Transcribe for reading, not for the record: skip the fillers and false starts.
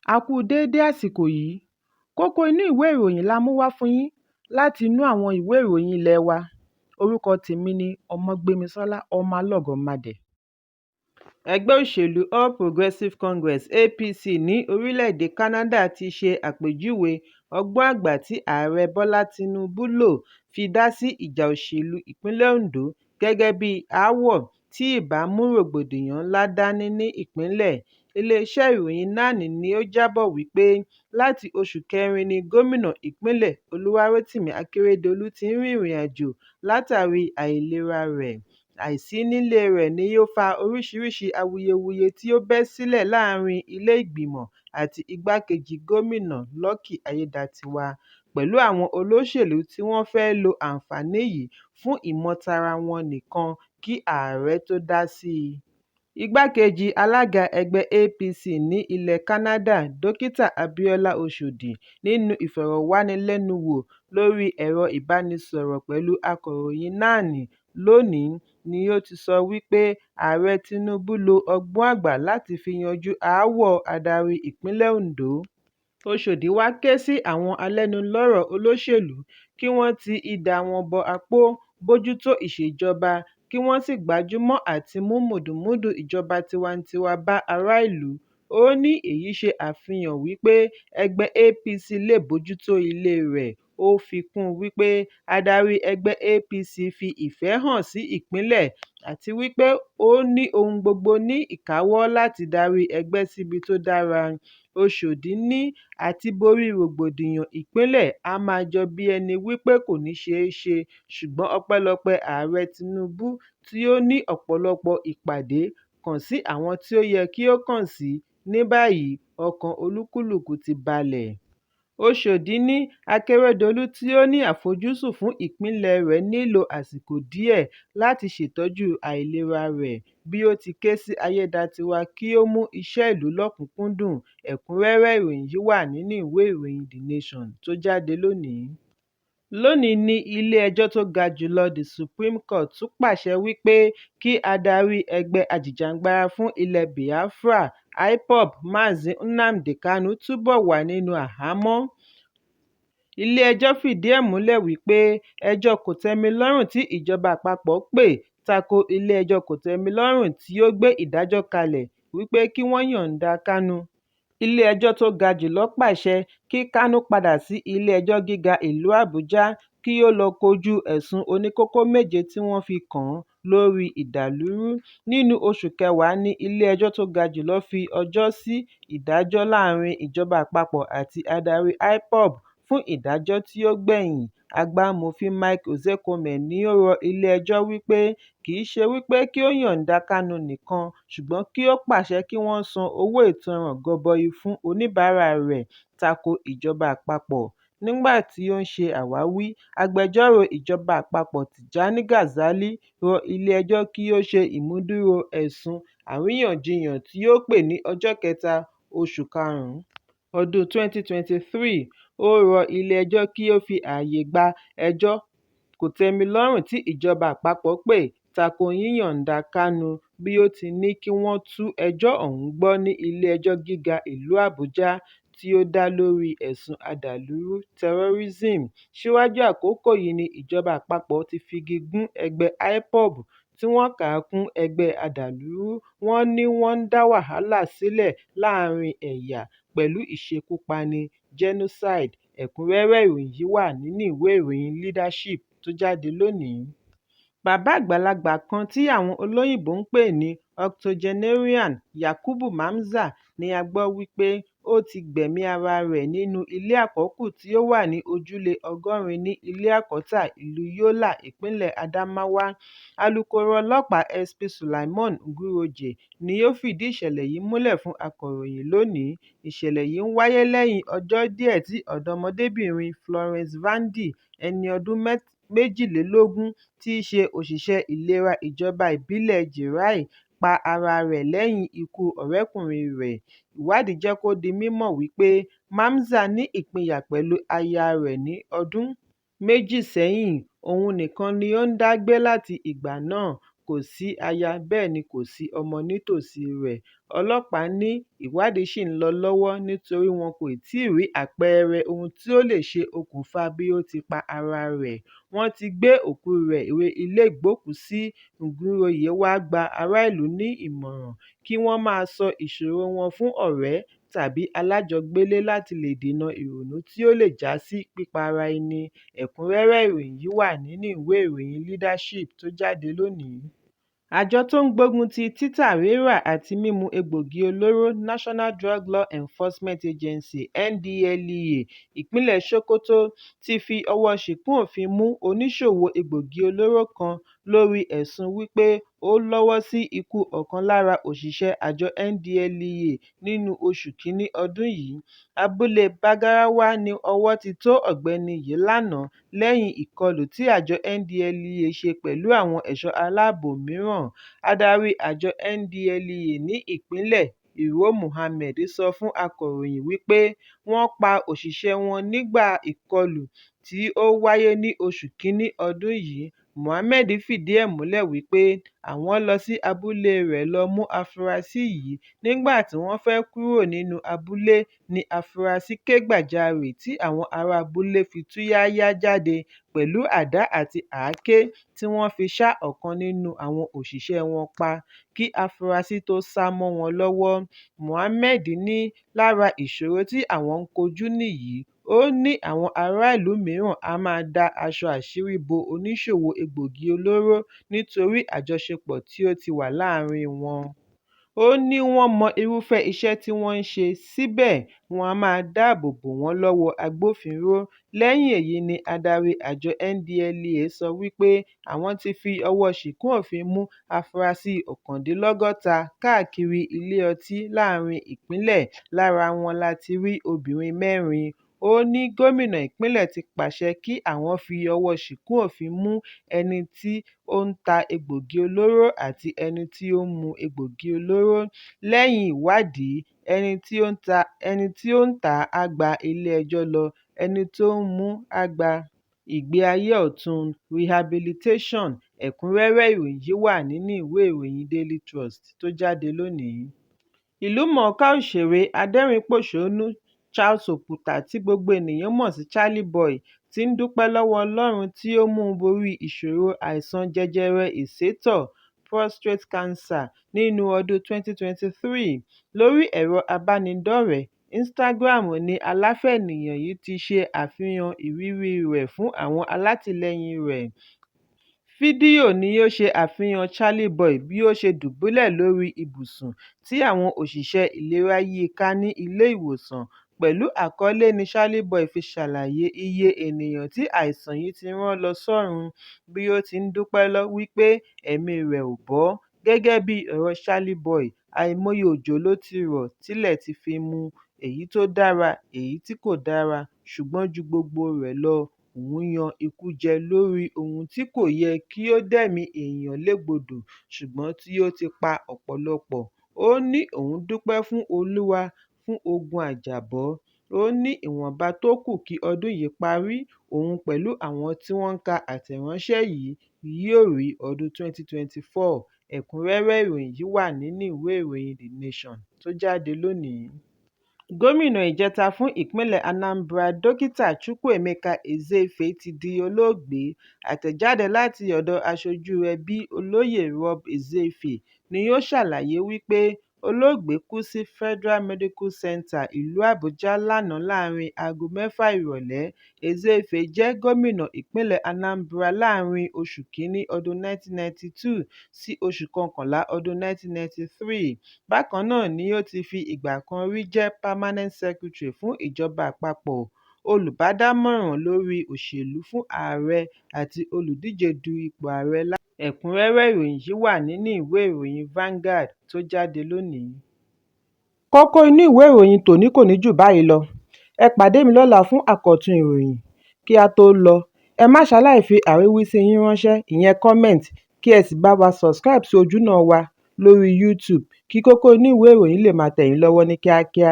A kú u déédé àsìkò yìí. Kókó inú ìwé ìròyìn la mú wá fún yín láti inú àwọn ìwé ìròyìn ilé wa. Orúkọ tèmi ni Ọmọgbémisọ́lá Ọmọlọ́gọ̀mádẹ. Ẹgbẹ́ òṣèlú All Progressive Congress (APC) ní orílẹ̀-èdè Canada ti ṣe àpèjúwe ọgbọ́n àgbà tí Ààrẹ Bọ́lá Tinubu lò fi dá sí ìjà òṣèlú ìpínlẹ̀ Ondo gẹ́gẹ́ bí aáwọ̀ tí ìbá mú rògbòdìyàn ńlá dání ní ìpínlẹ̀. Ilé-iṣẹ́ ìròyìn NAN ni ó jábọ̀ wípé láti oṣù Kẹrin ni Gómìnà ìpínlẹ̀ Olúwarótìmí Akérédolú ti ń rìnrìn-àjò látàrí àìlera rẹ̀. Àìsí nílée rẹ̀ ni ó fa oríṣiríṣi awuyewuye tí ó bẹ́ sílẹ̀ láàárín ilé-ìgbìmọ̀ àti igbákejì gómìnà Lucky Aiyedàatiwá, pẹ̀lú àwọn olóṣèlú tí wọ́n fẹ́ lo àǹfààní yìí fún ìmọ-tara-wọn-nìkan kí ààrẹ tó dá síi. Igbákejì alága ẹgbẹ́ APC ní ilẹ̀ Kánádà, Dókítà Abíọ́lá Oshodi, nínú ìfọ̀rọ̀wánilẹ́nuwò lórí ẹ̀rọ-ìbánisọ̀rọ̀ pẹ̀lú akọ̀ròyìn NAN lónìí ni ó ti sọ wípé Ààrẹ Tinubu lo ọgbọ́n àgbà láti fi yanjú aáwọ̀ adarí ìpínlẹ̀ Ondo. Òṣòdì wá ké sí àwọn alẹ́nulọ́rọ̀ olóṣèlú kí wọ́n ti idà wọn bọ apó bójútó ìṣèjọba kí wọ́n sì gbájúmọ́ àtimú mùdùnmúdùn ìjọba tiwantiwa bá ará ìlú. Ó ní èyí ṣe àfihàn wípé ẹgbẹ́ APC lè bójútó ilée rẹ̀. Ó fi kún un wípé adarí ẹgbẹ́ APC fi ìfẹ́ hàn sí ìpínlẹ̀ àti wípé ó ní ohun gbogbo ní ìkáwọ́ láti darí ẹgbẹ́ síbi tó dára. Òṣòdì ní àtiborí rògbòdìyàn ìpínlẹ̀ á máa jọ bí ẹni wípé kò ní ṣeé ṣe, ṣùgbọ́n ọpẹ́lọpẹ́ Ààrẹ Tinubu tí ó ní ọ̀pọ̀lọpọ̀ ìpàdé, kàn sí àwọn tí ó yẹ kí ó kàn sí, ní báyìí ọkàn olúkúlùkù ti balẹ̀. Òṣòdì ní Akérédolú tí ó ní àfojúsùn fún ìpínlẹ̀ rẹ̀ nílò àsìkò díẹ̀ láti ṣètọ́jú àìlera rẹ̀, bí ó ti ké sí Aiyedàatiwá kí ó mú iṣẹ́ ìlú lọ́kùnkúndùn. Ẹ̀kúnrẹ́rẹ́ ìròyìn yìí wà nínú ìwé ìròyìn The Nation tó jáde lónìí. Lónìí ní Ilé-ẹjọ́ tó ga jù lọ The Supreme Court tún pàṣẹ wípé kí adarí ẹgbẹ́ ajìjàǹgbara fún ilẹ̀ Biafra IPOB, Mazi Nnamdi Kanu túbọ̀ wà nínú àhámọ́. Ilé-ẹjọ́ fìdí ẹ̀ múlẹ̀ wípé ẹjọ́ kòtẹ́milọ́rùn tí ìjọba àpapọ̀ pè tako Ilé-ẹjọ́ Kòtẹ́milọ́rùn tí ó gbé ìdájọ́ kalẹ̀ wípé kí wọ́n yọ̀ǹda Kanu. Ilé-ẹjọ́ tó ga jù lọ pàṣẹ kí Kanu padà sí Ilé-ẹjọ́ Gíga ìlú Àbújá kí ó lọ kojúu ẹ̀sùn oníkókó méje tí wọ́n fi kàn án lórí ìdàlúrú. Nínú oṣù kẹwàá ní Ilé-ẹjọ́ tó ga jù lọ fi ọjọ́ sí ìdájọ́ láàárín ìjọba àpapọ̀ àti adarí IPOB fún ìdájọ́ tí ó gbẹ̀yìn. Àgbà amòfin Mike Ozekhome ni ó rọ ilé-ẹjọ́ wípé kì í ṣe wípé kí ó yọ̀ǹda Kanu nìkan, ṣùgbọ́n kí ó pàṣẹ kí wọ́n san owó ìtanràn gọbọi fún oníbàárà rẹ̀ tako ìjọba àpapọ̀. Nígbà tí ó ń ṣe àwáwí, agbẹjọ́rò ìjọba àpapọ̀ Tijani Gazali rọ ilé-ẹjọ́ kí ó ṣe ìmúdúró ẹ̀sùn àríyànjiyàn tí ó pè ní ọjọ́ 3, oṣù karùn-ún ọdún 2023. Ó rọ ilé-ẹjọ́ kí ó fi ààyè gba ẹjọ́ kòtẹ́milọ́rùn tí ìjọba àpapọ̀ pè tako yíyọ̀ǹda Kanu bí ó ti ní kí wọ́n tún ẹjọ́ ọ̀hún gbọ́ ní Ilé-ẹjọ́ Gíga ìlú Àbújá tí ó dá lórí ẹ̀sùn adàlúrú "terrorism". Síwájú àkókò yìí ni ìjọba àpapọ̀ ti figi gún ẹgbẹ́ IPOB tí wọ́n kà á kún ẹgbẹ́ adàlúrú, wọ́n ní wọ́n ń dá wàhálà sílẹ̀ láàárín ẹ̀yà pẹ̀lú ìṣekúpani "genocide". Ẹ̀kúnrẹ́rẹ́ ìròyìn yìí wà nínú ìwé ìròyìn Leadership tó jáde lónìí. Bàbá àgbàlagbà kan tí àwọn olóyìnbó ń pè ní octogenarian, Yakubu Mamza ni a gbọ́ wípé ó ti gbẹ̀mí ara rẹ̀ nínú ilé àkọ́kù tí ó wà ní Ojúlé 80 ní Ilé Àkọ́tà, ìlú Yola, Ìpínlẹ̀ Adamawa. Alukoro Ọlọ́pàá SP Sulaiman Nguroje ni ó fìdí ìṣẹ̀lẹ̀ yìí múlẹ̀ fún akọ̀ròyìn lónìí. Ìṣẹ̀lẹ̀ yìí ń wáyé lẹ́yìn ọjọ́ díẹ̀ tí ọ̀dọ́mọdébìnrin Florence Vandy, ẹni ọdún 22 tí í ṣe òṣìṣẹ́ ìlera ìjọba ìbílẹ̀ Jere pa ara rẹ̀ lẹ́yìn ikú ọ̀rẹ́kùnrin rẹ̀. Ìwádìí jẹ́ kó di mímọ̀ wípé Mamza ní ìpínyà pẹ̀lú aya rẹ̀ ní ọdún méjì sẹ́yìn, òun nìkan ni ó ń dá gbé láti ìgbà náà. Kò sí aya, bẹ́ẹ̀ ni kò sí ọmọ nítòsí rẹ̀. Ọlọ́pàá ní ìwádìí ṣì ń lọ lọ́wọ́ nítorí wọn kò tíì rí àpẹẹrẹ ohun tí ó lè ṣe okùnfà bí ó ti pa ara rẹ̀. Wọ́n ti gbé òkú rẹ̀ re ilé ìgbókùúsí. Ǹgùrọ̀yé wá gba ará ìlú ní ìmọ̀ràn kí wọ́n máa sọ ìṣòro wọn fún ọ̀rẹ́ tàbí alájọgbélé láti lè dènà ìrònú tí ó lè já sí pípa ara ẹni. Ẹ̀kúnrẹ́rẹ́ ìròyìn yìí wà nínú ìwé ìròyìn Leadership tó jáde lónìí. Àjọ tó ń gbógun ti títà, rírà àti mímu egbòogi olóró, National Drug Law Enforcement Agency (NDLEA), ìpínlẹ̀ Sokoto, ti fi ọwọ́ ṣìkún òfin mú oníṣòwò egbòogi olóró kan lórí ẹ̀sùn wípé ó lọ́wọ́ sí ikú ọ̀kan lára òṣìṣẹ́ àjọ NDLEA nínú oṣù kìíní ọdún yìí. Abúlé Bàgàràwà ní ọwọ́ ti tó ọ̀gbẹ́ni yìí lánàá lẹ́yìn ìkọlù tí àjọ NDLEA ṣe pẹ̀lú àwọn ẹ̀ṣọ́ aláàbò mìíràn. Adarí àjọ NDLEA ní ìpínlẹ̀, Ìró Mohammed, sọ fún akọ̀ròyìn wípé wọ́n pa òṣìṣẹ́ wọn nígbà ìkọlù tí ó wáyé ní oṣù kìíní ọdún yìí. Mohammed fìdí ẹ̀ múlẹ̀ wípé àwọn lọ sí abúlé rẹ̀ lọ mú afurasí yìí. Nígbà tí wọ́n fẹ́ kúrò nínú abúlé ní afurasí ké gbàjarè tí àwọn ará abúlé fi túyáyá jáde pẹ̀lú àdá àti àáké tí wọ́n fi ṣá ọ̀kan nínú àwọn òṣìṣẹ́ wọn pa kí afurasí tó sá mọ́ wọn lọ́wọ́. Mohammed ní lára ìṣòro tí àwọn ń kojú nìyí. Ó ní àwọn aráàlú mìíràn á máa da aṣọ àṣírí bo oníṣòwò egbòogi olóró nítorí àjọṣepọ̀ tí ó ti wà láàárín wọn. Ó ní wọ́n mọ irúfẹ́ iṣẹ́ tí wọ́n ń ṣe, síbẹ̀ wọn a máa dáàbò bò wọ́n lọ́wọ́ agbófinró. Lẹ́yìn èyí ni adarí àjọ NDLEA sọ wípé àwọn ti fi ọwọ́ ṣìkún òfin mú afurasí 59 káàkiri ilé ọtí láàárín ìpínlẹ̀, lára wọn la ti rí obìnrin mẹ́rin. Ó ní gómìnà ìpínlẹ̀ ti pàṣẹ kí àwọn fi ọwọ́ ṣìkún òfin mú ẹni tí ó ń ta egbòogi olóró àti ẹni tí ó ń mu egbòogi olóró. Lẹ́yìn ìwádìí, ẹni tí ó ń tà á gba ilé ẹjọ́ lọ, ẹni tó ń mú á gba ìgbé ayé ọ̀tun rehabilitation. Ẹ̀kúnrẹ́rẹ́ ìròyìn yìí wà nínú ìwé ìròyìn Daily Trust tó jáde lónìí. Ìlúmọ̀ọ́ká òṣèré adẹ́rìnínpòṣónú Charles Oputa tí gbogbo ènìyàn mọ̀ sí Charly Boy ti ń dúpẹ́ lọ́wọ́ Ọlọ́run tí ó mú un borí ìṣòro àìsàn jẹjẹrẹ ìsétọ̀ prostate cancer nínú ọdún 2023. Lórí ẹ̀rọ abánidọ́rẹ̀ẹ́ Instagram ni aláfẹ́ ènìyàn yìí ti ṣe àfihàn ìrírí rẹ̀ fún àwọn alátìlẹ́yìn rẹ̀. Fídíò ni ó ṣe àfihàn Charly Boy bí ó ṣe dùbúlẹ̀ lórí ibùsùn tí àwọn òṣìṣẹ́ ìlera yí i ká ní ilé-ìwòsàn. Pẹ̀lú àkọlé ni Charly Boy fi ṣàlàyé iye ènìyàn tí àìsàn yìí ti rán lọ sọ́run bí ó ti ń dúpẹ́ wípé ẹ̀mí rẹ̀ ò bọ́. Gẹ́gẹ́ bí ọ̀rọ̀ Charly Boy, àìmọye òjò ló ti rọ̀ tílẹ̀ ti fi mu, èyí tó dára, èyí tí kò dára, ṣùgbọ́n ju gbogbo rẹ̀ lọ, òun yan ikú jẹ lórí ohun tí kò yẹ kí ó dẹ́mìí èèyàn légbodò ṣùgbọ́n tí ó ti pa ọ̀pọ̀lọpọ̀. Ó ní òun dúpẹ́ fún Olúwa fún ogun àjàbọ́. Ó ní ìwọ̀nba tó kù kí ọdún yìí parí, òun pẹ̀lú àwọn tí wọ́n ń ka àtẹ̀ránṣẹ́ yìí yóò rí ọdún 2024. Ẹ̀kúnrẹ́rẹ́ ìròyìn yìí wà nínú ìwé ìròyìn The Nation tó jáde lónìí. Gómìnà ìjẹta fún ìpínlẹ̀ Anambra, Dókítà Chukwuemeka Ezeife ti di olóògbé. Àtẹ̀jáde láti ọ̀dọ̀ aṣojú ẹbí Olóyè Rob Ezeife ni ó ṣàlàyé wípé olóògbé kú sí Federal Medical Centre, ìlú Àbújá lánàá láàárín aago mẹ́fà ìrọ̀lẹ́. Ezeife jẹ́ gómìnà ìpínlẹ̀ Anambra láàárín oṣù kìíní ọdún 1992 sí oṣù kọkànlá ọdún 1993. Bákan náà ni ó ti fi ìgbà kan rí jẹ́ Permanent Secretary fún ìjọba àpapọ̀, olùbádámọ̀ràn lórí òṣèlú fún ààrẹ àti olùdíje du ipò ààrẹ. Ẹ̀kúnrẹ́rẹ́ ìròyìn yìí wà nínú ìwé ìròyìn Vanguard tó jáde lónìí. Kókó inú ìwé ìròyìn tòní kò ní jù báyìí lọ. Ẹ pàdé mi lọ́la fún àkọ́tún ìròyìn. Kí á tó lọ, ẹ má ṣaláì fi àríwísí yín ránṣẹ́, ìyẹn comment, kí ẹ sì bá wa subscribe sí ojúnà wa lórí YouTube kí kókó inú ìwé ìròyìn lè máa tẹ̀ yín lọ́wọ́ ní kíákíá.